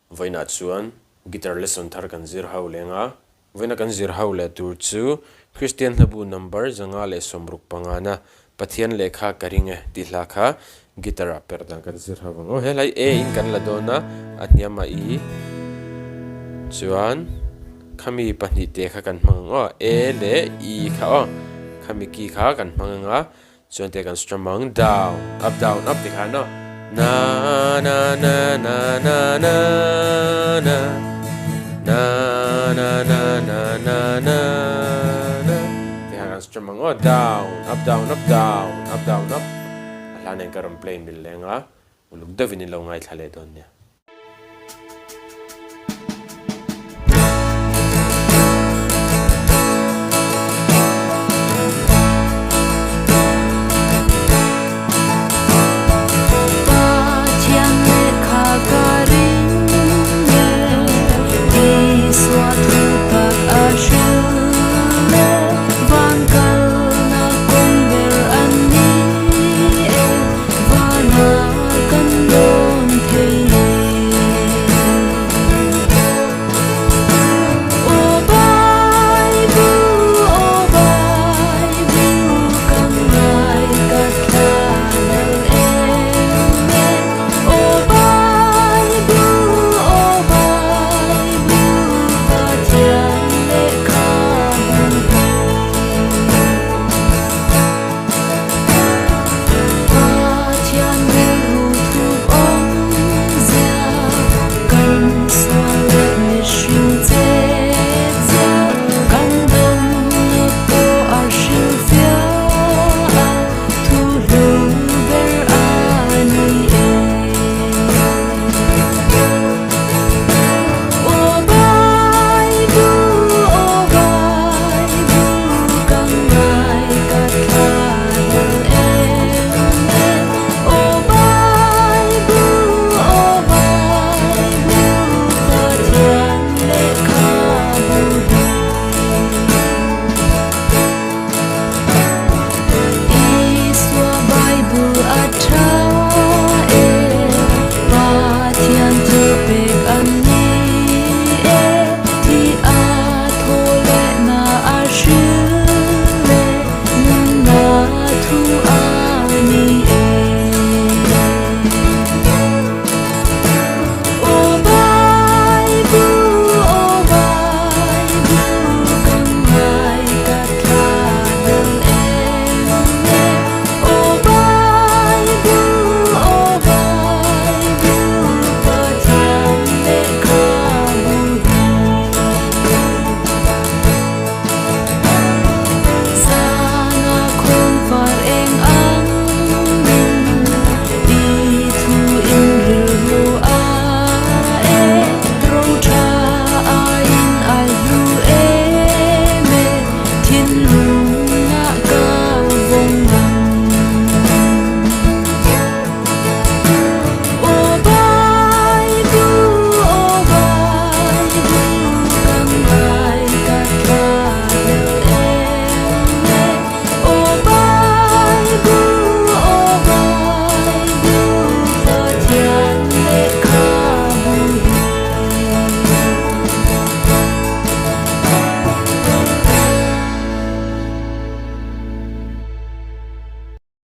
Vawiinah chuan guitar lesson thar kan zir ho leng a, vawiina kan zir ho leh tur chu Kristian hlabu number 165 na Pathian lehkha ka ring e tih hla kha guitar ah perh dan kan zir ho ang aw. He hlai A in kan la dawn a, a hniamah I chuan khami pahnihte kha kan hmang ang aw, A leh E kha aw, khami key kha kan hmang ang a. Chuan te kan strum ang down up down up ti khan aw na na na na na na na na na na na na na na ti khan kan strum ang aw down up down up down up down up a hla nen ka rawn play mil leng a uluk deuhin in lo ngaithla leh dawn nia.